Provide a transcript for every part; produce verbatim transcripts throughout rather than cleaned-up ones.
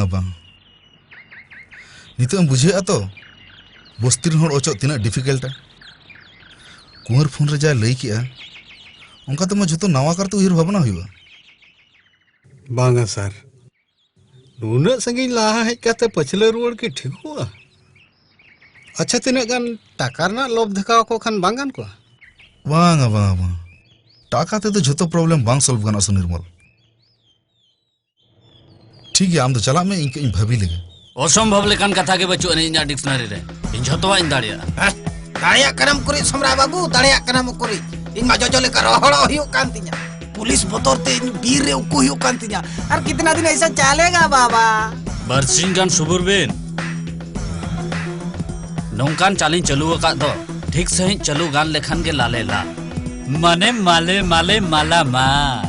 ᱵᱟᱝ, ᱱᱤᱛᱚᱜ ᱮᱢ ᱵᱩᱡᱷᱟᱹᱣᱮᱫᱼᱟ ᱛᱚ, ᱵᱚᱥᱛᱤ ᱨᱮᱱ ᱦᱚᱲ ᱚᱪᱚᱜ ᱛᱤᱱᱟᱹᱜ ᱰᱤᱯᱷᱤᱠᱟᱞᱴᱟ᱾ ᱠᱩᱸᱣᱟᱨ ᱯᱷᱳᱱ ᱨᱮ ᱡᱟᱭ ᱞᱟᱹᱭ ᱠᱮᱜᱼᱟ, ᱚᱱᱠᱟ ᱛᱮᱢᱟ ᱡᱷᱚᱛᱚ ᱱᱟᱣᱟ ᱠᱟᱨᱛᱮ ᱩᱭᱦᱟᱹᱨ ᱵᱷᱟᱵᱽᱱᱟ ᱦᱩᱭᱩᱜᱼᱟ᱾ ᱵᱟᱝᱟ ᱥᱟᱨ, ᱱᱩᱱᱟᱹᱜ ᱥᱟᱺᱜᱤᱧ ᱞᱟᱦᱟ ᱦᱮᱡ ᱠᱟᱛᱮ ᱯᱟᱹᱪᱷᱞᱟᱹ ᱨᱩᱣᱟᱹᱲ ᱠᱤ ᱴᱷᱤᱠᱚᱜᱼᱟ? ᱟᱪᱪᱷᱟ, ᱛᱤᱱᱟᱹᱜ ᱜᱟᱱ ᱴᱟᱠᱟ ᱨᱮᱱᱟᱜ ᱞᱚᱵᱽ ᱫᱷᱟᱠᱟᱣ ᱟᱠᱚ ᱠᱷᱟᱱ ᱵᱟᱝ ᱜᱟᱱ ᱠᱚᱜᱼᱟ? ᱵᱟᱝᱟ, ᱵᱟᱝᱟ, ᱵᱟᱝᱟ᱾ ᱴᱟᱠᱟ ᱛᱮᱫᱚ ᱡᱷᱚᱛᱚ ᱯᱨᱚᱵᱞᱮᱢ ᱵᱟᱝ ᱥᱚᱞᱵᱷ ᱜᱟᱱᱚᱜᱼᱟ, ᱥᱩᱱᱤᱨᱢᱚᱞ᱾ ᱴᱷᱤᱠ ᱜᱮᱭᱟ, ᱟᱢ ᱫᱚ ᱪᱟᱞᱟᱜ ᱢᱮ, ᱤᱧ ᱠᱟᱹᱡ ᱤᱧ ᱵᱷᱟᱹᱵᱤ ᱞᱮᱜᱮ᱾ ᱚᱥᱚᱢᱵᱷᱚᱵ ᱞᱮᱠᱟᱱ ᱠᱟᱛᱷᱟ ᱜᱮ ᱵᱟᱹᱪᱩᱜ ᱟᱹᱱᱤᱡ ᱤᱧᱟᱹᱜ ᱰᱤᱠᱥᱱᱟᱨᱤ ᱨᱮ᱾ ᱤᱧ ᱡᱷᱚᱛᱚᱣᱟᱜ ᱤᱧ ᱫᱟᱲᱮᱭᱟᱜᱼᱟ᱾ ᱦᱮᱸ? ᱫᱟᱲᱮᱭᱟᱜ ᱠᱟᱱᱟᱢ ᱩᱠᱩᱨᱤᱡ ᱥᱚᱢᱨᱟᱭ ᱵᱟᱹᱵᱩ, ᱫᱟᱲᱮᱭᱟᱜ ᱠᱟᱱᱟᱢ ᱩᱠᱩᱨᱤᱡ? ᱤᱧ ᱢᱟ ᱡᱚᱡᱚ ᱞᱮᱠᱟ ᱨᱚᱦᱚᱲᱚᱜ ᱦᱩᱭᱩᱜ ᱠᱟᱱ ᱛᱤᱧᱟ᱾ ᱯᱩᱞᱤᱥ ᱵᱚᱛᱚᱨ ᱛᱮ ᱤᱧ ᱵᱤᱨ ᱨᱮ ᱩᱠᱩ ᱦᱩᱭᱩᱜ ᱠᱟᱱ ᱛᱤᱧᱟ᱾ ᱟᱨ ᱠᱤᱛᱱᱟ ᱫᱤᱱ ᱟᱭᱥᱟ ᱪᱟᱞᱮᱜᱟ ᱵᱟᱵᱟ? ᱵᱟᱨᱥᱤᱧ ᱜᱟᱱ ᱥᱩᱵᱩᱨ ᱵᱤᱱ᱾ ᱱᱚᱝᱠᱟᱱ ᱪᱟᱞᱤᱧ ᱪᱟᱹᱞᱩ ᱟᱠᱟᱫ ᱫᱚ, ᱴᱷᱤᱠ ᱥᱟᱺᱦᱤᱡ ᱪᱟᱹᱞᱩ ᱜᱟᱱ ᱞᱮᱠᱷᱟᱱ ᱜᱮ ᱞᱟᱞᱮ ᱞᱟ᱾ ᱢᱟᱱᱮ ᱢᱟᱞᱮ ᱢᱟᱞᱮ ᱢᱟᱞᱟ ᱢᱟᱞ᱾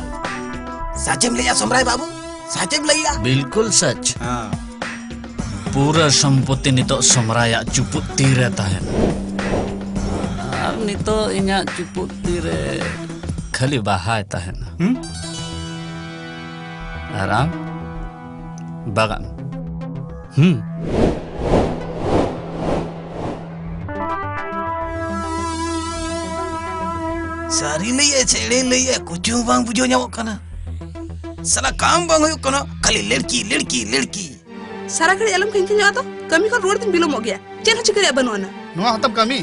ᱥᱟᱪᱮᱢ ᱞᱟᱹᱭᱟ ᱥᱚᱢᱨᱟᱭ ᱵᱟᱹᱵᱩ? ᱥᱟᱪᱮᱢ ᱞᱟᱹᱭᱟ? ᱵᱤᱞᱠᱩᱞ ᱥᱟᱪ᱾ ᱦᱮᱸ᱾ ᱯᱩᱨᱟᱹ ᱥᱚᱢᱯᱚᱛᱤ ᱱᱤᱛᱚᱜ ᱥᱚᱢᱨᱟᱭᱟᱜ ᱪᱩᱯᱩᱫ ᱛᱤ ᱨᱮ ᱛᱟᱦᱮᱱᱟ᱾ ᱟᱨ ᱱᱤᱛᱚᱜ ᱤᱧᱟᱹᱜ ᱪᱩᱯᱩᱫ ᱛᱤ ᱨᱮ ᱠᱷᱟᱹᱞᱤ ᱵᱟᱦᱟᱭ ᱛᱟᱦᱮᱱᱟ᱾ ᱦᱩᱸ? ᱟᱨ ᱟᱢ ᱵᱟᱜᱟᱱ᱾ ᱦᱩᱸ᱾ ᱥᱟᱹᱨᱤ ᱞᱟᱹᱭᱮᱜᱼᱟ ᱪᱮ ᱮᱲᱮ ᱞᱟᱹᱭᱮᱜᱼᱟ, ᱠᱩᱪᱩ ᱦᱚᱸ ᱵᱟᱝ ᱵᱩᱡᱷᱟᱹᱣ ᱧᱟᱢᱚᱜ ᱠᱟᱱᱟ᱾ ᱥᱟᱞᱟ ᱠᱟᱢ ᱵᱟᱝ ᱦᱩᱭᱩᱜ ᱠᱟᱱᱟ, ᱠᱷᱟᱹᱞᱤ ᱞᱟᱹᱲᱠᱤ, ᱞᱟᱹᱲᱠᱤ, ᱞᱟᱹᱲᱠᱤ᱾ ᱥᱟᱨᱟ ᱜᱷᱟᱹᱲᱤᱡ ᱟᱞᱚᱢ ᱠᱷᱮᱸᱠᱷᱮᱸᱧᱚᱜᱼᱟ ᱛᱚ, ᱠᱟᱹᱢᱤ ᱠᱷᱚᱱ ᱨᱩᱣᱟᱹᱲ ᱛᱤᱧ ᱵᱤᱞᱚᱢᱚᱜ ᱜᱮᱭᱟ, ᱪᱮᱫ ᱦᱚᱸ ᱪᱤᱠᱟᱹ ᱨᱮᱭᱟᱜ ᱵᱟᱹᱱᱩᱜ ᱟᱱᱟ᱾ ᱱᱚᱣᱟ ᱦᱚᱸᱛᱟᱢ ᱠᱟᱹᱢᱤ?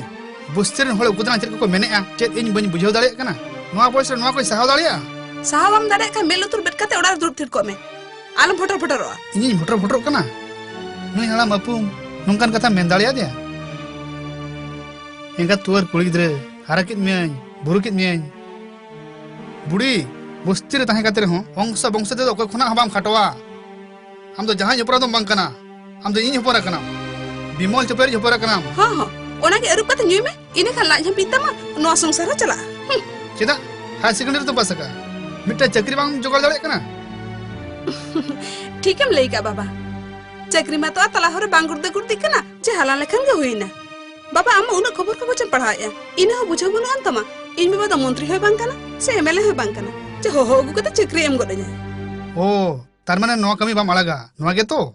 ᱵᱚᱥᱛᱤ ᱨᱮᱱ ᱦᱚᱲ ᱩᱱᱠᱩ ᱫᱚ ᱪᱮᱫ ᱠᱚᱠᱚ ᱢᱮᱱᱮᱜᱼᱟ, ᱪᱮᱫ ᱤᱧ ᱵᱟᱹᱧ ᱵᱩᱡᱷᱟᱹᱣ ᱫᱟᱲᱮᱭᱟᱜ ᱠᱟᱱᱟ? ᱱᱚᱣᱟ ᱵᱚᱭᱮᱥ ᱨᱮ ᱱᱚᱣᱟ ᱠᱚᱧ ᱥᱟᱦᱟᱣ ᱫᱟᱲᱮᱭᱟᱜᱼᱟ? ᱥᱟᱦᱟᱣ ᱵᱟᱢ ᱫᱟᱲᱮᱭᱟᱜ ᱠᱷᱟᱱ ᱢᱮᱫ ᱞᱩᱛᱩᱨ ᱵᱮᱫ ᱠᱟᱛᱮ ᱚᱲᱟᱜ ᱨᱮ ᱫᱩᱲᱩᱵ ᱛᱷᱤᱨ ᱠᱚᱜ ᱢᱮ, ᱟᱞᱚᱢ ᱯᱷᱚᱴᱚᱨ ᱯᱷᱚᱴᱚᱨᱚᱜᱼᱟ᱾ ᱤᱧᱤᱧ ᱯᱷᱚᱴᱚᱨ ᱯᱷᱚᱴᱚᱨᱚᱜ ᱠᱟᱱᱟ? ᱱᱩᱭ ᱦᱟᱲᱟᱢ ᱟᱹᱯᱩᱢ ᱱᱚᱝᱠᱟᱱ ᱠᱟᱛᱷᱟᱢ ᱢᱮᱱ ᱫᱟᱲᱮᱭᱟᱫᱮᱭᱟ? ᱮᱸᱜᱟᱛ ᱛᱩᱣᱟᱹᱨ ᱠᱩᱲᱤ ᱜᱤᱫᱽᱨᱟᱹ, ᱦᱟᱨᱟ ᱠᱮᱫ ᱢᱮᱭᱟᱹᱧ, ᱵᱩᱨᱩ ᱠᱮᱫ ᱢᱮᱭᱟᱹᱧ᱾ ᱵᱩᱲᱤ, ᱵᱚᱥᱛᱤ ᱨᱮ ᱛᱟᱦᱮᱸ ᱠᱟᱛᱮ ᱨᱮᱦᱚᱸ ᱵᱚᱝᱥᱚ ᱵᱚᱝᱥᱚ ᱛᱮᱫᱚ ᱚᱠᱚᱭ ᱠᱷᱚᱱᱟᱜ ᱦᱚᱸ ᱵᱟᱢ ᱠᱷᱟᱴᱚᱣᱟ᱾ ᱟᱢ ᱫᱚ ᱡᱟᱦᱟᱸᱭ ᱦᱚᱯᱚᱱ ᱫᱚᱢ ᱵᱟᱝ ᱠᱟᱱᱟ, ᱟᱢ ᱫᱚ ᱤᱧ ᱦᱚᱯᱚᱱ ᱠᱟᱱᱟᱢ᱾ ᱵᱤᱢᱚᱞ ᱪᱚᱯᱮᱨᱤᱡ ᱦᱚᱯᱚᱱ ᱠᱟᱱᱟᱢ᱾ ᱦᱚᱸ, ᱦᱚᱸ, ᱚᱱᱟᱜᱮ ᱟᱹᱨᱩᱵ ᱠᱟᱛᱮ ᱧᱩᱭ ᱢᱮ, ᱤᱱᱟᱹ ᱠᱷᱟᱱ ᱞᱟᱡ ᱦᱚᱸ ᱵᱤᱜ ᱛᱟᱢᱟ, ᱱᱚᱣᱟ ᱥᱚᱝᱥᱟᱨ ᱦᱚᱸ ᱪᱟᱞᱟᱜᱼᱟ᱾ ᱦᱩᱸ᱾ ᱪᱮᱫᱟᱜ? ᱦᱟᱭᱟᱨ ᱥᱮᱠᱮᱱᱰᱟᱨᱤ ᱨᱮᱫᱚ ᱯᱟᱥ ᱟᱠᱟᱫᱼᱟ, ᱢᱤᱫᱴᱟᱝ ᱪᱟᱹᱠᱨᱤ ᱵᱟᱝ ᱡᱚᱜᱟᱲ ᱫᱟᱲᱮᱭᱟᱜ ᱠᱟᱱᱟ? ᱴᱷᱤᱠᱮᱢ ᱞᱟᱹᱭ ᱠᱟᱜ ᱵᱟᱵᱟ, ᱪᱟᱹᱠᱨᱤ ᱢᱟᱛᱚ ᱟᱨ ᱛᱟᱞᱟ ᱦᱚᱨ ᱨᱮ ᱵᱟᱝ ᱜᱩᱲᱫᱟᱹ ᱜᱩᱲᱫᱤᱜ ᱠᱟᱱᱟ, ᱡᱮ ᱦᱟᱞᱟᱝ ᱞᱮᱠᱷᱟᱱ ᱜᱮ ᱦᱩᱭᱱᱟ᱾ ᱵᱟᱵᱟ, ᱟᱢ ᱢᱟ ᱩᱱᱟᱹᱜ ᱠᱷᱚᱵᱚᱨ ᱠᱟᱜᱚᱡᱽ ᱮᱢ ᱯᱟᱲᱦᱟᱣᱮᱫᱼᱟ, ᱤᱱᱟᱹ ᱦᱚᱸ ᱵᱩᱡᱷᱟᱹᱣ ᱵᱟᱹᱱᱩᱜ ᱟᱱ ᱛᱟᱢᱟ᱾ ᱤᱧ ᱵᱟᱵᱟ ᱫᱚ ᱢᱚᱱᱛᱨᱤ ᱦᱚᱸᱭ ᱵᱟᱝ ᱠᱟᱱᱟ, ᱥᱮ ᱮᱢ ᱮᱞ ᱮ ᱦᱚᱸᱭ ᱵᱟᱝ ᱠᱟᱱᱟ, ᱡᱮ ᱦᱚᱦᱚ ᱟᱹᱜᱩ ᱠᱟᱛᱮ ᱪᱟᱹᱠᱨᱤ ᱮᱢ ᱜᱚᱫ ᱟᱹᱧᱟ᱾ ᱳ, ᱛᱟᱨ ᱢᱟᱱᱮ ᱱᱚᱣᱟ ᱠᱟᱹᱢᱤ ᱵᱟᱢ ᱟᱲᱟᱜᱟ, ᱱᱚᱣᱟ ᱜᱮᱛᱚ?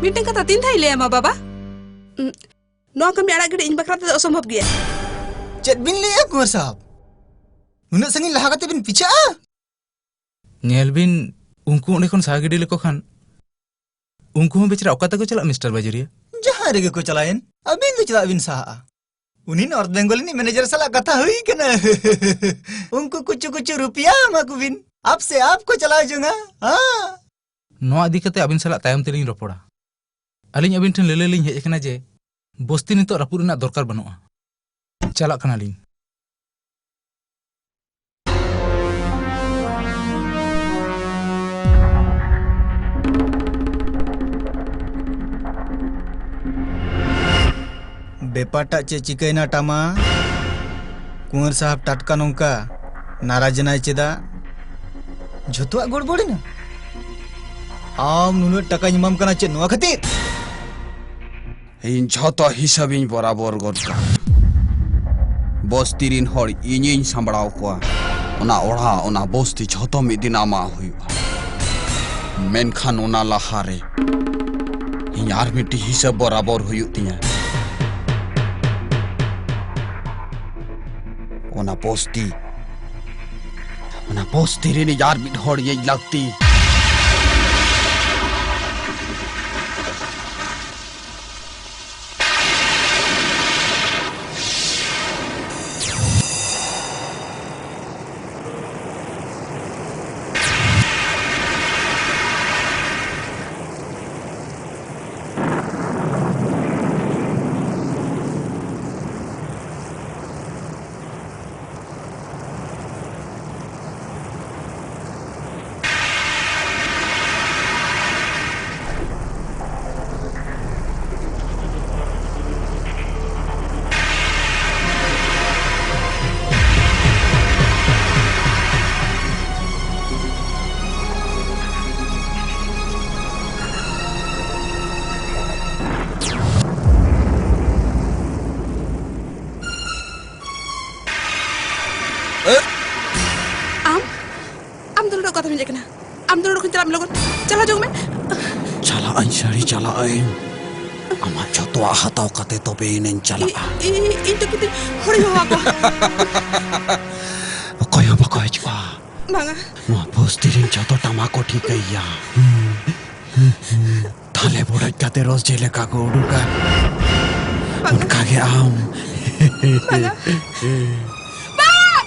ᱢᱤᱫᱴᱟᱝ ᱠᱟᱛᱷᱟ ᱛᱤᱱ ᱫᱷᱟᱣ ᱤᱧ ᱞᱟᱹᱭᱟᱢᱟ ᱵᱟᱵᱟ? ᱩᱸ, ᱱᱚᱣᱟ ᱠᱟᱹᱢᱤ ᱟᱲᱟᱜ ᱜᱤᱰᱤ ᱤᱧ ᱵᱟᱠᱷᱨᱟ ᱛᱮᱫᱚ ᱚᱥᱚᱢᱵᱷᱚᱵ ᱜᱮᱭᱟ᱾ ᱪᱮᱫ ᱵᱤᱱ ᱞᱟᱹᱭᱮᱜᱼᱟ ᱠᱩᱸᱣᱟᱨ ᱥᱟᱦᱟᱵ? ᱱᱩᱱᱟᱹᱜ ᱥᱟᱺᱜᱤᱧ ᱞᱟᱦᱟ ᱠᱟᱛᱮ ᱵᱤᱱ ᱯᱤᱪᱷᱟᱹᱜᱼᱟ? ᱧᱮᱞ ᱵᱤᱱ, ᱩᱱᱠᱩ ᱚᱸᱰᱮ ᱠᱷᱚᱱ ᱥᱟᱦᱟ ᱜᱤᱰᱤ ᱞᱮᱠᱚ ᱠᱷᱟᱱ ᱩᱱᱠᱩ ᱦᱚᱸ ᱵᱮᱪᱟᱨᱟ ᱚᱠᱟ ᱛᱮᱠᱚ ᱪᱟᱞᱟᱜᱼᱟ, ᱢᱤᱥᱴᱟᱨ ᱵᱟᱡᱟᱨᱤᱭᱟ? ᱡᱟᱦᱟᱸ ᱨᱮᱜᱮ ᱠᱚ ᱪᱟᱞᱟᱣᱮᱱ, ᱟᱹᱵᱤᱱ ᱫᱚ ᱪᱮᱫᱟᱜ ᱵᱤᱱ ᱥᱟᱦᱟᱜᱼᱟ? ᱩᱱᱤ ᱱᱚᱨᱛᱷ ᱵᱮᱝᱜᱚᱞ ᱨᱤᱱᱤᱡ ᱢᱮᱱᱮᱡᱟᱨ ᱥᱟᱞᱟᱜ ᱠᱟᱛᱷᱟ ᱦᱩᱭ ᱠᱟᱱᱟ᱾ ᱩᱱᱠᱩ ᱠᱩᱪᱩ ᱠᱩᱪᱩ ᱨᱩᱯᱤᱭᱟ ᱮᱢᱟ ᱠᱚᱵᱤᱱ, ᱟᱯ ᱥᱮ ᱟᱯ ᱠᱚ ᱪᱟᱞᱟᱣ ᱡᱚᱝᱟ᱾ ᱦᱮᱸ᱾ ᱱᱚᱣᱟ ᱤᱫᱤ ᱠᱟᱛᱮ ᱟᱹᱵᱤᱱ ᱥᱟᱞᱟᱜ ᱛᱟᱭᱚᱢ ᱛᱮᱞᱤᱧ ᱨᱚᱯᱚᱲᱟ᱾ ᱟᱹᱞᱤᱧ ᱟᱹᱵᱤᱱ ᱴᱷᱮᱱ ᱞᱟᱹᱞᱟᱹᱭ ᱞᱤᱧ ᱦᱮᱡ ᱟᱠᱟᱱᱟ ᱡᱮ ᱵᱚᱥᱛᱤ ᱱᱤᱛᱚᱜ ᱨᱟᱹᱯᱩᱫ ᱨᱮᱱᱟᱜ ᱫᱚᱨᱠᱟᱨ ᱵᱟᱹᱱᱩᱜᱼᱟ᱾ ᱪᱟᱞᱟᱜ ᱠᱟᱱᱟᱞᱤᱧ᱾ ᱵᱮᱯᱟᱨᱴᱟᱜ ᱪᱮᱫ ᱪᱤᱠᱟᱹᱭᱮᱱᱟ ᱴᱟᱢᱟ? ᱠᱩᱸᱣᱟᱨ ᱥᱟᱦᱟᱵ ᱴᱟᱴᱠᱟ ᱱᱚᱝᱠᱟ ᱱᱟᱨᱟᱡ ᱮᱱᱟᱭ ᱪᱮᱫᱟᱜ? ᱡᱷᱚᱛᱚᱣᱟᱜ ᱜᱚᱲᱵᱚᱲᱮᱱᱟ? ᱟᱢ ᱱᱩᱱᱟᱹᱜ ᱴᱟᱠᱟᱧ ᱮᱢᱟᱢ ᱠᱟᱱᱟ ᱪᱮᱫ ᱱᱚᱣᱟ ᱠᱷᱟᱹᱛᱤᱨ? ᱤᱧ ᱡᱷᱚᱛᱚ ᱦᱤᱥᱟᱹᱵᱤᱧ ᱵᱚᱨᱟᱵᱚᱨ ᱜᱚᱫ ᱠᱟᱜᱼᱟ᱾ ᱵᱚᱥᱛᱤ ᱨᱤᱱ ᱦᱚᱲ ᱤᱧᱤᱧ ᱥᱟᱢᱵᱲᱟᱣ ᱠᱚᱣᱟ᱾ ᱚᱱᱟ ᱚᱲᱟᱜ, ᱚᱱᱟ ᱵᱚᱥᱛᱤ ᱡᱷᱚᱛᱚ ᱢᱤᱫ ᱫᱤᱱ ᱟᱢᱟᱜ ᱦᱩᱭᱩᱜᱼᱟ᱾ ᱢᱮᱱᱠᱷᱟᱱ ᱚᱱᱟ ᱞᱟᱦᱟᱨᱮ ᱤᱧ ᱟᱨ ᱢᱤᱫᱴᱤᱡ ᱦᱤᱥᱟᱹᱵ ᱵᱚᱨᱟᱵᱚᱨ ᱦᱩᱭᱩᱜ ᱛᱤᱧᱟ᱾ ᱚᱱᱟ ᱵᱚᱥᱛᱤ, ᱚᱱᱟ ᱵᱚᱥᱛᱤ ᱨᱤᱱᱤᱡ ᱟᱨ ᱢᱤᱫ ᱦᱚᱲ ᱤᱧ ᱞᱟᱹᱠᱛᱤ᱾ ᱟᱹᱧ ᱥᱟᱹᱨᱤ ᱪᱟᱞᱟᱜ ᱟᱹᱧ᱾ ᱟᱢᱟᱜ ᱡᱷᱚᱛᱚᱣᱟᱜ ᱦᱟᱛᱟᱣ ᱠᱟᱛᱮ ᱛᱚᱵᱮ ᱤᱱᱟᱹᱧ ᱪᱟᱞᱟᱜᱼᱟ᱾ ᱤ-, ᱤ-, ᱤᱧ ᱫᱚ ᱠᱤᱱᱛᱩ ᱦᱚᱲᱤᱧ ᱦᱚᱦᱚ ᱟᱠᱚᱣᱟ᱾ ᱚᱠᱚᱭ ᱦᱚᱸ ᱵᱟᱠᱚ ᱦᱤᱡᱩᱜᱼᱟ᱾ ᱵᱟᱝᱟ᱾ ᱱᱚᱣᱟ ᱵᱚᱥᱛᱤ ᱨᱮᱱ ᱡᱷᱚᱛᱚ ᱴᱟᱢᱟ ᱠᱚ ᱴᱷᱤᱠᱟᱹᱭᱟ᱾ ᱛᱷᱟᱞᱮ ᱵᱚᱰᱚᱡ ᱠᱟᱛᱮ ᱨᱚᱥ ᱪᱮᱫ ᱞᱮᱠᱟ ᱠᱚ ᱩᱰᱩᱠᱟ, ᱵᱟᱝᱟ᱾ ᱚᱱᱠᱟ ᱜᱮ ᱟᱢ᱾ ᱵᱟᱝᱟ᱾ ᱵᱟᱝ!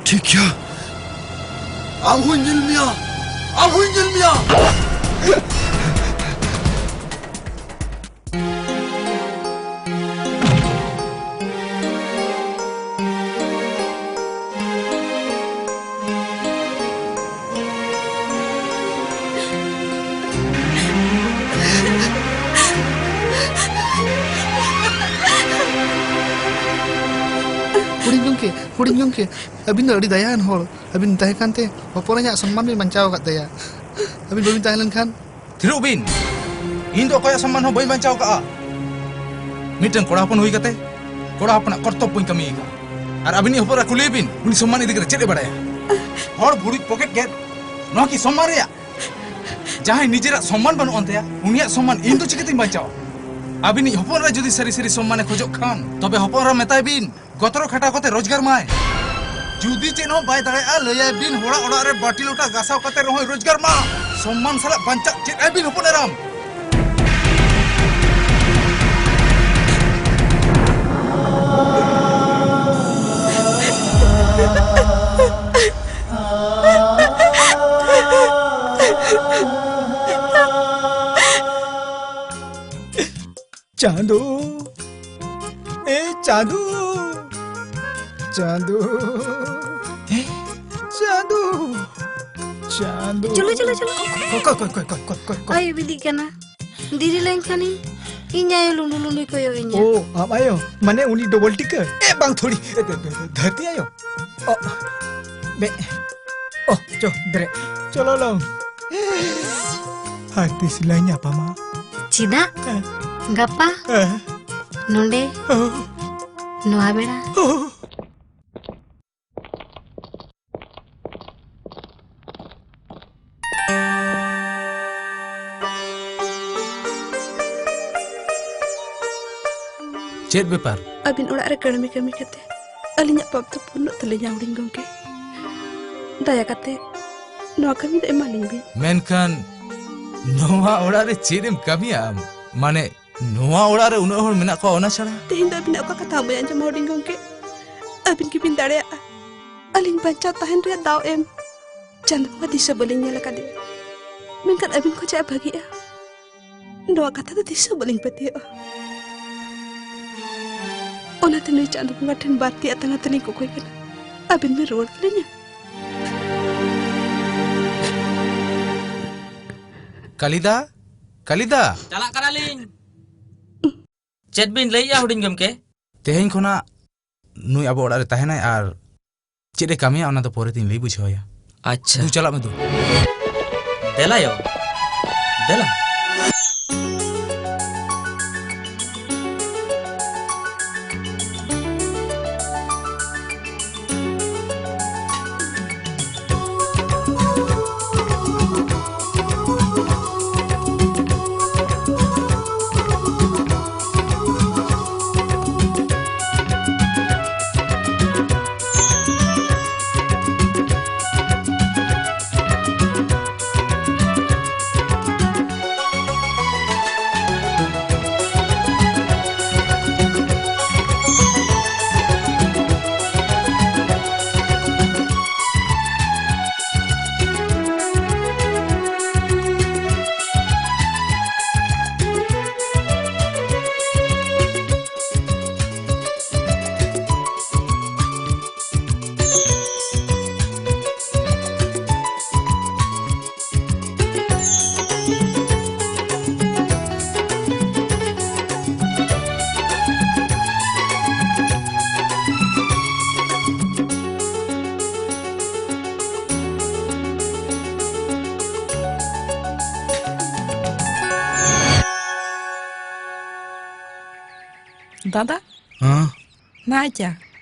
ᱴᱷᱤᱠ ᱜᱮᱭᱟ, ᱟᱢ ᱦᱚᱸᱧ ᱧᱮᱞ ᱢᱮᱭᱟ, ᱟᱢ ᱦᱚᱸᱧ ᱧᱮᱞ ᱢᱮᱭᱟ᱾ ᱦᱩᱰᱤᱧ ᱜᱚᱢᱠᱮ, ᱦᱩᱰᱤᱧ ᱜᱚᱢᱠᱮ, ᱟᱹᱵᱤᱱ ᱫᱚ ᱟᱹᱰᱤ ᱫᱟᱭᱟᱣᱟᱱ ᱦᱚᱲ᱾ ᱟᱹᱵᱤᱱ ᱛᱟᱦᱮᱸ ᱠᱟᱱᱛᱮ ᱦᱚᱯᱚᱱ ᱟᱭᱟᱜ ᱥᱚᱱᱢᱟᱱ ᱵᱤᱱ ᱵᱟᱧᱪᱟᱣ ᱟᱠᱟᱫ ᱛᱟᱭᱟ᱾ ᱟᱹᱵᱤᱱ ᱵᱟᱹᱵᱤᱱ ᱛᱟᱦᱮᱸ ᱞᱮᱱᱠᱷᱟᱱ ᱛᱷᱤᱨᱚᱜ ᱵᱤᱱ᱾ ᱤᱧ ᱫᱚ ᱚᱠᱚᱭᱟᱜ ᱥᱚᱱᱢᱟᱱ ᱦᱚᱸ ᱵᱟᱹᱧ ᱵᱟᱧᱪᱟᱣ ᱠᱟᱜᱼᱟ᱾ ᱢᱤᱫᱴᱟᱝ ᱠᱚᱲᱟ ᱦᱚᱯᱚᱱ ᱦᱩᱭ ᱠᱟᱛᱮ ᱠᱚᱲᱟ ᱦᱚᱯᱚᱱᱟᱜ ᱠᱚᱨᱛᱚᱵᱵᱚᱧ ᱠᱟᱹᱢᱤ ᱟᱠᱟᱫᱼᱟ᱾ ᱟᱨ ᱟᱹᱵᱤᱱᱤᱡ ᱦᱚᱯᱚᱱ ᱮᱨᱟ ᱠᱩᱞᱤᱭᱮ ᱵᱤᱱ, ᱩᱱᱤ ᱥᱚᱱᱢᱟᱱ ᱤᱫᱤ ᱠᱟᱛᱮ ᱪᱮᱫ ᱮ ᱵᱟᱲᱟᱭᱟ? ᱦᱚᱲ ᱵᱷᱩᱲᱩᱡ ᱯᱚᱠᱮᱴ ᱜᱮᱫ, ᱱᱚᱣᱟ ᱠᱤ ᱥᱚᱱᱢᱟᱱ ᱨᱮᱭᱟᱜ? ᱡᱟᱦᱟᱸᱭ ᱱᱤᱡᱮᱨᱟᱜ ᱥᱚᱱᱢᱟᱱ ᱵᱟᱹᱱᱩᱜ ᱟᱱ ᱛᱟᱭᱟ, ᱩᱱᱤᱭᱟᱜ ᱥᱚᱱᱢᱟᱱ ᱤᱧ ᱫᱚ ᱪᱤᱠᱟᱹᱛᱤᱧ ᱵᱟᱧᱪᱟᱣᱟ? ᱟᱹᱵᱤᱱᱤᱡ ᱦᱚᱯᱚᱱ ᱮᱨᱟ ᱡᱩᱫᱤ ᱥᱟᱹᱨᱤ ᱥᱟᱹᱨᱤ ᱥᱚᱢᱢᱟᱱᱮ ᱠᱷᱚᱡᱚᱜ ᱠᱷᱟᱱ, ᱛᱚᱵᱮ ᱦᱚᱯᱚᱱ ᱮᱨᱟ ᱢᱮᱛᱟᱭ ᱵᱤᱱ, ᱜᱚᱛᱨᱚ ᱠᱷᱟᱴᱟᱣ ᱠᱟᱛᱮ ᱨᱳᱡᱽᱜᱟᱨ ᱢᱟᱭ᱾ ᱡᱩᱫᱤ ᱪᱮᱫ ᱦᱚᱸ ᱵᱟᱭ ᱫᱟᱲᱮᱭᱟᱜᱼᱟ, ᱞᱟᱹᱭᱟᱭ ᱵᱤᱱ, ᱦᱚᱲᱟᱜ ᱚᱲᱟᱜ ᱨᱮ ᱵᱟᱹᱴᱤ ᱞᱚᱴᱟ ᱜᱟᱥᱟᱣ ᱠᱟᱛᱮ ᱨᱮᱦᱚᱸᱭ ᱨᱳᱡᱽᱜᱟᱨ ᱢᱟ᱾ ᱥᱚᱢᱢᱟᱱ ᱥᱟᱞᱟᱜ ᱵᱟᱧᱪᱟᱜ ᱪᱮᱫ ᱟᱭ ᱵᱤᱱ, ᱦᱚᱯᱚᱱ ᱮᱨᱟᱢ᱾ ᱪᱟᱸᱫᱚ, ᱮ ᱪᱟᱸᱫᱚ, ᱪᱟᱸᱫᱚ, ᱮ ᱪᱟᱸᱫᱚ, ᱪᱟᱸᱫᱚ᱾ ᱪᱚᱞᱚ, ᱪᱚᱞᱚ, ᱪᱚᱞᱚ᱾ ᱠᱚ, ᱠᱚ, ᱠᱚ᱾ ᱟᱭᱳ ᱵᱤᱞᱤᱜ ᱠᱟᱱᱟ᱾ ᱫᱮᱨᱤ ᱞᱮᱱᱠᱷᱟᱱᱤᱧ, ᱤᱧ ᱟᱭᱳ ᱞᱩᱸᱰᱩ ᱞᱩᱸᱰᱩᱭ ᱠᱚᱭᱚᱜ ᱤᱧᱟ᱾ ᱳ, ᱟᱢ ᱟᱭᱳ? ᱢᱟᱱᱮ ᱩᱱᱤ ᱰᱚᱵᱚᱞ ᱴᱤᱠᱟᱹ? ᱮ, ᱵᱟᱝ, ᱛᱷᱚᱲᱤ᱾ ᱮ, ᱫᱷ-, ᱫᱷ-, ᱫᱷ-, ᱫᱷᱟᱹᱨᱛᱤ ᱟᱭᱳ? ᱚ, ᱵᱮ-, ᱚ, ᱪᱚ, ᱵᱮᱨᱮᱫ᱾ ᱪᱚᱞᱚ ᱞᱚᱝ᱾ ᱟᱨ ᱛᱤᱥ ᱞᱟᱝ ᱧᱟᱯᱟᱢᱟ? ᱪᱮᱫᱟᱜ? ᱦᱮᱸ᱾ ᱜᱟᱯᱟ? ᱦᱮᱸ᱾ ᱱᱚᱰᱮ? ᱦᱮᱸ᱾ ᱱᱚᱣᱟ ᱵᱮᱲᱟ? ᱦᱮᱸ᱾ ᱪᱮᱫ ᱵᱮᱯᱟᱨ? ᱟᱹᱵᱤᱱ ᱚᱲᱟᱜ ᱨᱮ ᱠᱟᱹᱲᱢᱤ ᱠᱟᱹᱢᱤ ᱠᱟᱛᱮ ᱟᱹᱞᱤᱧᱟᱜ ᱯᱟᱯ ᱫᱚ ᱯᱩᱨᱱᱚᱜ ᱛᱟᱹᱞᱤᱧᱟ, ᱦᱩᱰᱤᱧ ᱜᱚᱢᱠᱮ᱾ ᱫᱟᱭᱟ ᱠᱟᱛᱮ ᱱᱚᱣᱟ ᱠᱟᱹᱢᱤ ᱫᱚ ᱮᱢᱟᱞᱤᱧ ᱵᱤᱱ᱾ ᱢᱮᱱᱠᱷᱟᱱ ᱱᱚᱣᱟ ᱚᱲᱟᱜ ᱨᱮ ᱪᱮᱫ ᱮᱢ ᱠᱟᱹᱢᱤᱭᱟ ᱟᱢ? ᱢᱟᱱᱮ, ᱱᱚᱣᱟ ᱚᱲᱟᱜ ᱨᱮ ᱩᱱᱟᱹᱜ ᱦᱚᱲ ᱢᱮᱱᱟᱜ ᱠᱚᱣᱟ, ᱚᱱᱟ ᱪᱷᱟᱲᱟ? ᱛᱮᱦᱮᱧ ᱫᱚ ᱟᱹᱵᱤᱱᱟᱜ ᱚᱠᱟ ᱠᱟᱛᱷᱟ ᱵᱟᱹᱧ ᱟᱸᱡᱚᱢᱟ, ᱦᱩᱰᱤᱧ ᱜᱚᱢᱠᱮ? ᱟᱹᱵᱤᱱ ᱜᱮᱵᱤᱱ ᱫᱟᱲᱮᱭᱟᱜᱼᱟ ᱟᱹᱞᱤᱧ ᱵᱟᱧᱪᱟᱣ ᱛᱟᱦᱮᱱ ᱨᱮᱭᱟᱜ ᱫᱟᱣ ᱮᱢ᱾ ᱪᱟᱸᱫᱚ ᱵᱚᱸᱜᱟ ᱫᱤᱥᱟᱹ ᱵᱟᱹᱞᱤᱧ ᱧᱮᱞ ᱟᱠᱟᱫᱮᱭᱟ, ᱢᱮᱱᱠᱷᱟᱱ ᱟᱹᱵᱤᱱ ᱠᱷᱚᱱ ᱪᱮᱫ ᱵᱷᱟᱹᱜᱤᱜᱼᱟ, ᱱᱚᱣᱟ ᱠᱟᱛᱷᱟ ᱫᱚ ᱛᱤᱥ ᱦᱚᱸ ᱵᱟᱹᱞᱤᱧ ᱯᱟᱹᱛᱭᱟᱹᱜᱼᱟ᱾ ᱚᱱᱟᱛᱮ ᱱᱩᱭ ᱪᱟᱸᱫᱚ ᱵᱚᱸᱜᱟ ᱴᱷᱮᱱ ᱵᱟᱨ ᱛᱤ ᱟᱛᱟᱝ ᱟᱛᱮ ᱞᱤᱧ ᱠᱚᱠᱚᱭ ᱠᱟᱱᱟ, ᱟᱹᱵᱤᱱ ᱵᱤᱱ ᱨᱩᱣᱟᱹᱲ ᱠᱟᱹᱞᱤᱧᱟ᱾ ᱠᱟᱞᱤᱫᱟ, ᱠᱟᱞᱤᱫᱟ᱾ ᱪᱟᱞᱟᱜ ᱠᱟᱱᱟᱞᱤᱧ᱾ ᱪᱮᱫ ᱵᱤᱱ ᱞᱟᱹᱭᱮᱜᱼᱟ, ᱦᱩᱰᱤᱧ ᱜᱚᱢᱠᱮ? ᱛᱮᱦᱮᱧ ᱠᱷᱚᱱᱟᱜ ᱱᱩᱭ ᱟᱵᱚ ᱚᱲᱟᱜ ᱨᱮ ᱛᱟᱦᱮᱱᱟᱭ ᱟᱨ ᱪᱮᱫ ᱮ ᱠᱟᱹᱢᱤᱭᱟ, ᱚᱱᱟ ᱫᱚ ᱯᱚᱨᱮ ᱛᱤᱧ ᱞᱟᱹᱭ ᱵᱩᱡᱷᱟᱹᱣ ᱟᱭᱟ᱾ ᱟᱪᱪᱷᱟ᱾ ᱫᱩ, ᱪᱟᱞᱟᱜ ᱢᱮ ᱫᱩ᱾ ᱫᱮᱞᱟ ᱭᱳ, ᱫᱮᱞᱟ᱾ ᱫᱟᱫᱟ, ᱦᱮᱸ? ᱱᱟᱭ ᱪᱟ᱾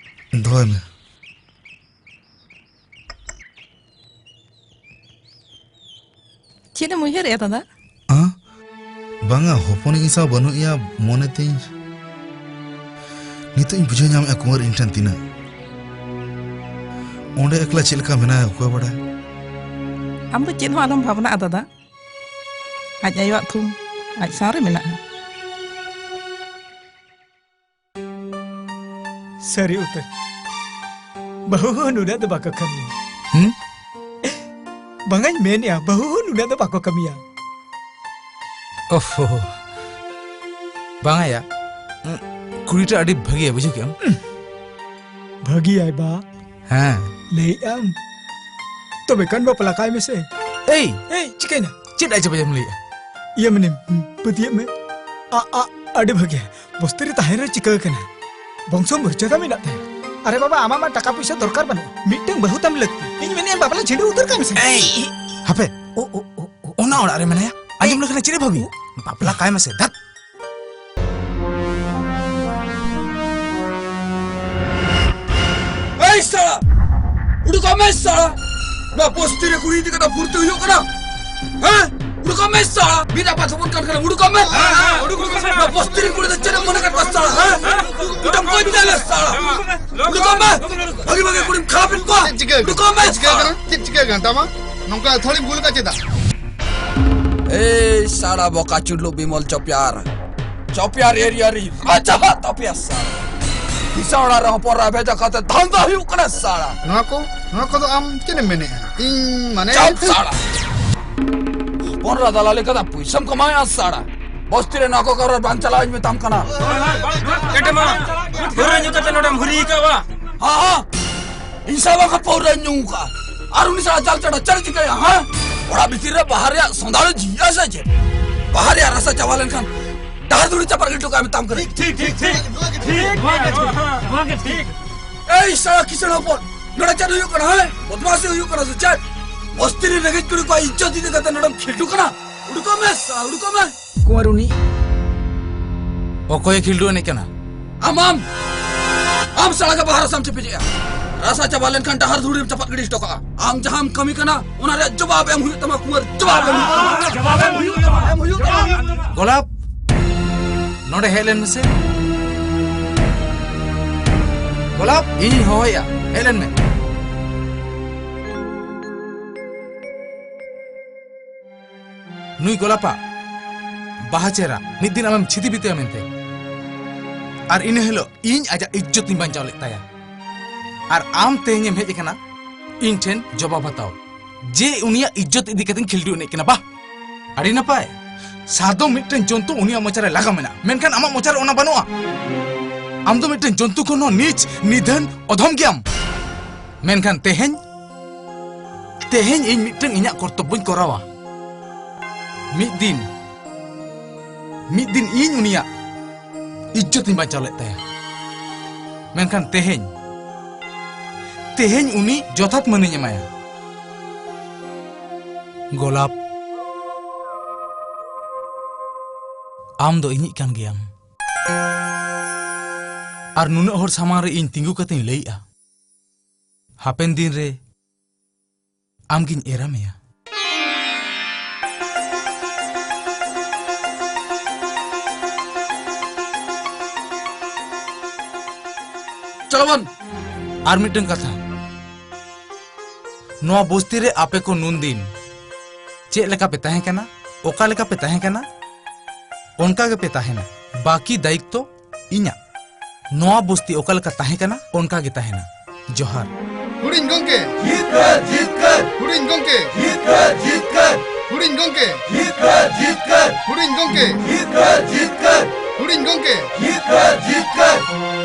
ᱫᱚᱦᱚᱭ ᱢᱮ᱾ ᱪᱮᱫ ᱮᱢ ᱩᱭᱦᱟᱹᱨᱮᱫᱼᱟ ᱫᱟᱫᱟ? ᱦᱮᱸ? ᱵᱟᱝᱟ, ᱦᱚᱯᱚᱱᱤᱡ ᱤᱧ ᱥᱟᱶ ᱵᱟᱹᱱᱩᱜ ᱮᱭᱟ ᱢᱚᱱᱮ ᱛᱤᱧ᱾ ᱱᱤᱛᱚᱜ ᱤᱧ ᱵᱩᱡᱷᱟᱹᱣ ᱧᱟᱢᱮᱫᱼᱟ ᱠᱩᱢᱟᱨ ᱤᱧ ᱴᱷᱮᱱ ᱛᱤᱱᱟᱹᱜ᱾ ᱚᱸᱰᱮ ᱮᱠᱞᱟ ᱪᱮᱫ ᱞᱮᱠᱟ ᱢᱮᱱᱟᱭᱟ ᱚᱠᱚᱭ ᱵᱟᱲᱟᱭ᱾ ᱟᱢ ᱫᱚ ᱪᱮᱫ ᱦᱚᱸ ᱟᱞᱚᱢ ᱵᱷᱟᱵᱽᱱᱟᱜᱼᱟ ᱫᱟᱫᱟ, ᱟᱡ ᱟᱭᱳᱣᱟᱜ ᱛᱷᱩᱢ ᱟᱡ ᱥᱟᱶ ᱨᱮ ᱢᱮᱱᱟᱜᱼᱟ᱾ ᱥᱟᱹᱨᱤ ᱩᱛᱟᱹᱨ᱾ ᱵᱟᱹᱦᱩ ᱦᱚᱸ ᱱᱩᱱᱟᱹᱜ ᱫᱚ ᱵᱟᱠᱚ ᱠᱟᱹᱢᱤᱭᱟ᱾ ᱦᱩᱸ? ᱵᱟᱝᱟᱧ ᱢᱮᱱᱮᱜᱼᱟ, ᱵᱟᱹᱦᱩ ᱦᱚᱸ ᱱᱩᱱᱟᱹᱜ ᱫᱚ ᱵᱟᱠᱚ ᱠᱟᱹᱢᱤᱭᱟ᱾ ᱳᱦᱳ᱾ ᱵᱟᱝᱟ ᱭᱟ, ᱩᱸ, ᱠᱩᱲᱤᱴᱟ ᱟᱹᱰᱤ ᱵᱷᱟᱹᱜᱤᱭᱟ, ᱵᱩᱡᱷᱟᱹᱣ ᱠᱮᱜᱼᱟᱢ? ᱵᱷᱟᱹᱜᱤᱭᱟᱭ ᱵᱟ᱾ ᱦᱮᱸ᱾ ᱞᱟᱹᱭᱮᱜᱼᱟᱢ? ᱛᱚᱵᱮ ᱠᱷᱟᱱ ᱵᱟᱯᱞᱟ ᱠᱟᱭ ᱢᱮᱥᱮ᱾ ᱮᱭ! ᱮᱭ, ᱪᱤᱠᱟᱹᱭᱮᱱᱟ? ᱪᱮᱫ ᱟᱡᱮ ᱵᱟᱡᱮᱢ ᱞᱟᱹᱭᱮᱜᱼᱟ? ᱤᱭᱟᱹ ᱢᱟᱱᱮ, ᱯᱟᱹᱛᱭᱟᱹᱜ ᱢᱮ᱾ ᱟ, ᱟ, ᱟᱹᱰᱤ ᱵᱷᱟᱹᱜᱤ᱾ ᱵᱚᱥᱛᱤ ᱨᱮ ᱛᱟᱦᱮᱸ ᱨᱮ ᱪᱤᱠᱟᱹ ᱠᱟᱱᱟ? ᱵᱚᱝᱥᱚ ᱢᱚᱨᱡᱟᱫᱟ ᱢᱮᱱᱟᱜ ᱛᱟᱭᱟ᱾ ᱟᱨᱮ ᱵᱟᱵᱟ, ᱟᱢᱟᱜ ᱢᱟ ᱴᱟᱠᱟ ᱯᱩᱭᱥᱟᱹ ᱫᱚᱨᱠᱟᱨ ᱵᱟᱹᱱᱩᱜᱼᱟ᱾ ᱢᱤᱫᱴᱟᱝ ᱵᱟᱹᱦᱩ ᱛᱟᱢ ᱞᱟᱹᱠᱛᱤ᱾ ᱤᱧ ᱢᱮᱱᱮᱫᱼᱟ ᱵᱟᱯᱞᱟ ᱪᱷᱤᱸᱰᱟᱹ ᱩᱛᱟᱹᱨ ᱠᱟᱭ ᱢᱮᱥᱮ᱾ ᱮᱭ! ᱦᱟᱯᱮ, ᱚ, ᱚ, ᱚ, ᱚ, ᱚᱱᱟ ᱚᱲᱟᱜ ᱨᱮ ᱢᱮᱱᱟᱭᱟ? ᱟᱸᱡᱚᱢ ᱞᱮᱠᱷᱟᱱ ᱪᱮᱫ ᱮ ᱵᱷᱟᱹᱵᱤᱭᱟ? ᱵᱟᱯᱞᱟ ᱠᱟᱭ ᱢᱮᱥᱮ, ᱫᱷᱟᱛ᱾ ᱮᱭ ᱥᱟᱞᱟ! ᱩᱰᱩᱠᱚᱜ ᱢᱮ ᱥᱟᱞᱟ! ᱱᱚᱣᱟ ᱵᱚᱥᱛᱤ ᱨᱮ ᱠᱩᱲᱤ ᱤᱫᱤ ᱠᱟᱛᱮ ᱯᱷᱩᱨᱛᱤ ᱦᱩᱭᱩᱜ ᱠᱟᱱᱟ? ᱦᱮᱸ? ᱩᱰᱩᱠᱚᱜ ᱢᱮ ᱥᱟᱞᱟ! ᱢᱤᱫ ᱟᱯᱟᱛ ᱦᱚᱯᱚᱱ ᱠᱟᱱ ᱠᱷᱟᱱᱮᱢ ᱩᱰᱩᱠᱚᱜ ᱢᱮ! ᱦᱮᱸ, ᱦᱮᱸ, ᱩᱰᱩᱠᱚᱜ ᱢᱮ ᱥᱟᱞᱟ! ᱱᱚᱣᱟ ᱵᱚᱥᱛᱤ ᱨᱮ ᱠᱩᱲᱤ ᱫᱚ ᱪᱮᱫ ᱮᱢ ᱢᱚᱱᱮ ᱠᱟᱫ ᱠᱚᱣᱟ ᱥᱟᱞᱟ, ᱦᱮᱸ? ᱩᱰᱩᱠ ᱢᱮ ᱥᱟᱞᱟ! ᱩᱰᱩᱠᱚᱜ ᱢᱮ! ᱵᱷᱟᱜᱤ ᱵᱷᱟᱜᱤ ᱠᱩᱲᱤᱢ ᱠᱷᱟᱨᱟᱯ ᱮᱫ ᱠᱚᱣᱟ! ᱪᱮᱫ ᱪᱤᱠᱟᱹ, ᱩᱰᱩᱠᱚᱜ ᱢᱮ ᱪᱮᱫ ᱪᱤᱠᱟᱹ ᱥᱟᱞᱟ! ᱠᱟᱱᱟ? ᱪᱮᱫ ᱪᱤᱠᱟᱹ ᱠᱟᱱ ᱛᱟᱢᱟ? ᱱᱚᱝᱠᱟ ᱟᱹᱛᱷᱟᱹᱲᱤᱢ ᱜᱩᱞ ᱠᱟᱜ ᱪᱮᱫᱟᱜ? ᱮᱭ ᱥᱟᱲᱟ ᱵᱚᱠᱟ ᱪᱩᱰᱞᱩ ᱵᱤᱢᱚᱞ ᱪᱚᱯᱭᱟᱨ᱾ ᱪᱚᱯᱭᱟᱨ ᱮᱨᱤᱭᱟ ᱨᱤ ᱨᱟᱡᱟ ᱦᱟᱜ ᱛᱟᱯᱮᱭᱟ ᱥᱟᱲᱟ᱾ ᱫᱤᱥᱟᱹ ᱚᱲᱟᱜ ᱨᱮ ᱦᱚᱯᱚᱱ ᱨᱟ ᱵᱷᱮᱡᱟ ᱠᱟᱛᱮ ᱫᱷᱟᱱᱫᱟ ᱦᱩᱭᱩᱜ ᱠᱟᱱᱟ ᱥᱟᱲᱟ᱾ ᱱᱚᱣᱟ ᱠᱚ, ᱱᱚᱣᱟ ᱠᱚᱫᱚ ᱟᱢ ᱪᱮᱫ ᱮᱢ ᱢᱮᱱᱮᱜᱼᱟ? ᱤᱧ ᱢᱟᱱᱮ ᱪᱟᱯ ᱥᱟᱲᱟ᱾ ᱦᱚᱯᱚᱱ ᱨᱟ ᱫᱟᱞᱟᱞᱤ ᱠᱟᱛᱮ ᱯᱩᱭᱥᱟᱹᱢ ᱠᱟᱢᱟᱣᱮᱜᱼᱟ ᱥᱟᱲᱟ᱾ ᱵᱚᱥᱛᱤ ᱨᱮ ᱱᱚᱣᱟ ᱠᱚ ᱠᱟᱨᱚᱱ ᱵᱟᱝ ᱪᱟᱞᱟᱣ ᱤᱧ ᱢᱮᱛᱟᱢ ᱠᱟᱱᱟ᱾ ᱮᱴᱮᱢᱟ, ᱯᱟᱹᱣᱨᱟᱹ ᱧᱩ ᱠᱟᱛᱮ ᱱᱚᱰᱮᱢ ᱦᱩᱨᱤ ᱟᱠᱟᱫ ᱵᱟ? ᱦᱟᱸ, ᱦᱟᱸ᱾ ᱤᱧ ᱥᱟᱶ ᱵᱟᱝᱠᱷᱟᱱ ᱯᱟᱹᱣᱨᱟᱹᱧ ᱧᱩ ᱟᱠᱟᱫᱼᱟ᱾ ᱟᱨ ᱩᱱᱤ ᱥᱟᱶ ᱡᱟᱞ ᱪᱟᱰᱟ ᱪᱮᱫ ᱮ ᱪᱤᱠᱟᱹᱭᱟ, ᱦᱮᱸ? ᱚᱲᱟᱜ ᱵᱷᱤᱛᱤᱨ ᱨᱮ ᱵᱟᱦᱟ ᱨᱮᱭᱟᱜ ᱥᱚᱸᱫᱷᱟᱲ ᱡᱤᱭᱟ ᱥᱮ ᱪᱮᱫ? ᱵᱟᱦᱟ ᱨᱮᱭᱟᱜ ᱨᱟᱥᱟ ᱪᱟᱵᱟ ᱞᱮᱱᱠᱷᱟᱱ ᱰᱟᱦᱟᱨ ᱫᱷᱩᱲᱤ ᱪᱟᱯᱟᱫ ᱜᱤᱰᱤ ᱦᱚᱴᱚ ᱠᱟᱜ ᱢᱮᱛᱟᱢ ᱠᱟᱹᱱᱟᱹᱧ᱾ ᱴᱷᱤᱠ, ᱴᱷᱤᱠ, ᱴᱷᱤᱠ, ᱴᱷᱤᱠ᱾ ᱱᱚᱣᱟ ᱜᱮ ᱴᱷᱤᱠ᱾ ᱮᱭ ᱥᱟᱲᱟ ᱠᱤᱥᱟᱹᱬ ᱦᱚᱯᱚᱱ, ᱱᱚᱰᱮ ᱪᱮᱫ ᱦᱩᱭᱩᱜ ᱠᱟᱱᱟ, ᱦᱮᱸ? ᱵᱚᱫᱢᱟᱥᱤ ᱦᱩᱭᱩᱜ ᱠᱟᱱᱟ ᱥᱮ ᱪᱮᱫ? ᱵᱚᱥᱛᱤ ᱨᱮ ᱨᱮᱸᱜᱮᱡ ᱠᱩᱲᱤ ᱠᱚᱣᱟᱜ ᱤᱡᱽᱡᱚᱛ ᱤᱫᱤ ᱠᱟᱛᱮ ᱱᱚᱰᱮᱢ ᱠᱷᱤᱞᱰᱩ ᱠᱟᱱᱟ? ᱩᱰᱩᱠᱚᱜ ᱢᱮ ᱥᱟᱲᱟ, ᱩᱰᱩᱠᱚᱜ ᱢᱮ᱾ ᱠᱩᱢᱟᱨ ᱩᱱᱤ ᱚᱠᱚᱭᱮ ᱠᱷᱤᱞᱰᱩ ᱮᱱᱮᱡ ᱠᱟᱱᱟ? ᱟᱢ, ᱟᱢ, ᱟᱢ ᱥᱟᱞᱟ ᱜᱮ ᱵᱟᱦᱟ ᱨᱟᱥᱟᱢ ᱪᱮᱯᱮᱡᱮᱜᱼᱟ᱾ ᱨᱟᱥᱟ ᱪᱟᱵᱟ ᱞᱮᱱᱠᱷᱟᱱ ᱰᱟᱦᱟᱨ ᱫᱷᱩᱲᱤᱢ ᱪᱟᱯᱟᱫ ᱜᱤᱰᱤ ᱦᱚᱴᱚ ᱠᱟᱜᱼᱟ᱾ ᱟᱢ ᱡᱟᱦᱟᱸᱢ ᱠᱟᱹᱢᱤ ᱠᱟᱱᱟ, ᱚᱱᱟ ᱨᱮᱭᱟᱜ ᱡᱚᱵᱟᱵ ᱮᱢ ᱦᱩᱭᱩᱜ ᱛᱟᱢᱟ ᱠᱩᱢᱟᱨ, ᱡᱚᱵᱟᱵ ᱮᱢ ᱦᱩᱭᱩᱜ ᱛᱟᱢᱟ᱾ ᱡᱚᱵᱟᱵ ᱮᱢ ᱦᱩᱭᱩᱜ ᱛᱟᱢᱟ᱾ ᱮᱢ ᱦᱩᱭᱩᱜ ᱛᱟᱢᱟ᱾ ᱜᱳᱞᱟᱯ, ᱱᱚᱰᱮ ᱦᱮᱡ ᱞᱮᱱ ᱢᱮᱥᱮ᱾ ᱜᱳᱞᱟᱯ, ᱤᱧᱤᱧ ᱦᱚᱦᱚᱭᱮᱜᱼᱟ, ᱦᱮᱡ ᱞᱮᱱ ᱢᱮ᱾ ᱱᱩᱭ ᱜᱳᱞᱟᱯᱟᱜ ᱵᱟᱦᱟ ᱪᱮᱦᱨᱟ ᱢᱤᱫ ᱫᱤᱱ ᱟᱢᱮᱢ ᱪᱷᱤᱛᱤ ᱵᱤᱛᱟᱹᱭᱟ ᱢᱮᱱᱛᱮ᱾ ᱟᱨ ᱤᱱᱟᱹ ᱦᱤᱞᱳᱜ ᱤᱧ ᱟᱡᱟᱜ ᱤᱡᱽᱡᱚᱛ ᱤᱧ ᱵᱟᱧᱪᱟᱣ ᱞᱮᱫ ᱛᱟᱭᱟ᱾ ᱟᱨ ᱟᱢ ᱛᱮᱦᱮᱧ ᱮᱢ ᱦᱮᱡ ᱟᱠᱟᱱᱟ ᱤᱧ ᱴᱷᱮᱱ ᱡᱚᱵᱟᱵ ᱦᱟᱛᱟᱣ, ᱡᱮ ᱩᱱᱤᱭᱟᱜ ᱤᱡᱽᱡᱚᱛ ᱤᱫᱤ ᱠᱟᱛᱮᱧ ᱠᱷᱤᱞᱰᱩ ᱮᱱᱮᱡ ᱠᱟᱱᱟ᱾ ᱵᱟᱦ, ᱟᱹᱰᱤ ᱱᱟᱯᱟᱭ᱾ ᱥᱟᱫᱚᱢ ᱢᱤᱫᱴᱮᱱ ᱡᱚᱱᱛᱩ, ᱩᱱᱤᱭᱟᱜ ᱢᱚᱪᱟᱨᱮ ᱞᱟᱜᱟ ᱢᱮᱱᱟᱜᱼᱟ, ᱢᱮᱱᱠᱷᱟᱱ ᱟᱢᱟᱜ ᱢᱚᱪᱟᱨᱮ ᱚᱱᱟ ᱵᱟᱹᱱᱩᱜᱼᱟ᱾ ᱟᱢ ᱫᱚ ᱢᱤᱫᱴᱮᱱ ᱡᱚᱱᱛᱩ ᱠᱷᱚᱱ ᱦᱚᱸ ᱱᱤᱪ, ᱱᱤᱫᱷᱟᱹᱱ, ᱚᱫᱷᱚᱢ ᱜᱮᱭᱟᱢ᱾ ᱢᱮᱱᱠᱷᱟᱱ ᱛᱮᱦᱮᱧ, ᱛᱮᱦᱮᱧ ᱤᱧ ᱢᱤᱫᱴᱟᱝ ᱤᱧᱟᱜ ᱠᱚᱨᱛᱚᱵᱵᱚᱧ ᱠᱚᱨᱟᱣᱟ᱾ ᱢᱤᱫ ᱫᱤᱱ, ᱢᱤᱫ ᱫᱤᱱ ᱤᱧ ᱩᱱᱤᱭᱟᱜ ᱤᱡᱽᱡᱚᱛ ᱤᱧ ᱵᱟᱧᱪᱟᱣ ᱞᱮᱫ ᱛᱟᱭᱟ᱾ ᱢᱮᱱᱠᱷᱟᱱ ᱛᱮᱦᱮᱧ, ᱛᱮᱦᱮᱧ ᱩᱱᱤ ᱡᱚᱛᱷᱟᱛ ᱢᱟᱹᱱᱤᱧ ᱮᱢᱟᱭᱟ᱾ ᱜᱳᱞᱟᱯ, ᱟᱢ ᱫᱚ ᱤᱧᱤᱡ ᱠᱟᱱ ᱜᱮᱭᱟᱢ᱾ ᱟᱨ ᱱᱩᱱᱟᱹᱜ ᱦᱚᱲ ᱥᱟᱢᱟᱝ ᱨᱮ ᱤᱧ ᱛᱤᱸᱜᱩ ᱠᱟᱛᱮᱧ ᱞᱟᱹᱭᱮᱜᱼᱟ, ᱦᱟᱯᱮᱱ ᱫᱤᱱ ᱨᱮ ᱟᱢᱜᱤᱧ ᱮᱨᱟ ᱢᱮᱭᱟ᱾ ᱪᱚᱞᱚ ᱵᱚᱱ᱾ ᱟᱨ ᱢᱤᱫᱴᱟᱝ ᱠᱟᱛᱷᱟ, ᱱᱚᱣᱟ ᱵᱚᱥᱛᱤ ᱨᱮ ᱟᱯᱮ ᱠᱚ ᱱᱩᱱᱫᱤᱱ ᱪᱮᱫ ᱞᱮᱠᱟ ᱯᱮ ᱛᱟᱦᱮᱸ ᱠᱟᱱᱟ, ᱚᱠᱟ ᱞᱮᱠᱟ ᱯᱮ ᱛᱟᱦᱮᱸ ᱠᱟᱱᱟ, ᱚᱱᱠᱟ ᱜᱮᱯᱮ ᱛᱟᱦᱮᱱᱟ᱾ ᱵᱟᱹᱠᱤ ᱫᱟᱭᱤᱛᱛᱚ ᱤᱧᱟᱜ᱾ ᱱᱚᱣᱟ ᱵᱚᱥᱛᱤ ᱚᱠᱟ ᱞᱮᱠᱟ ᱛᱟᱦᱮᱸ ᱠᱟᱱᱟ, ᱚᱱᱠᱟ ᱜᱮ ᱛᱟᱦᱮᱱᱟ᱾ ᱡᱚᱦᱟᱨ᱾ ᱦᱩᱰᱤᱧ ᱜᱚᱝᱠᱮ᱾ ᱡᱤᱛᱠᱟᱹᱨ, ᱡᱤᱛᱠᱟᱹᱨ᱾ ᱦᱩᱰᱤᱧ ᱜᱚᱝᱠᱮ᱾ ᱡᱤᱛᱠᱟᱹᱨ, ᱡᱤᱛᱠᱟᱹᱨ᱾ ᱦᱩᱰᱤᱧ ᱜᱚᱝᱠᱮ᱾ ᱡᱤᱛᱠᱟᱹᱨ, ᱡᱤᱛᱠᱟᱹᱨ᱾ ᱦᱩᱰᱤᱧ ᱜᱚᱝᱠᱮ᱾ ᱡᱤᱛᱠᱟᱹᱨ, ᱡᱤᱛᱠᱟᱹᱨ᱾ ᱦᱩᱰᱤᱧ ᱜᱚᱝᱠᱮ᱾ ᱡᱤᱛᱠᱟᱹᱨ, ᱡᱤᱛᱠᱟᱹᱨ᱾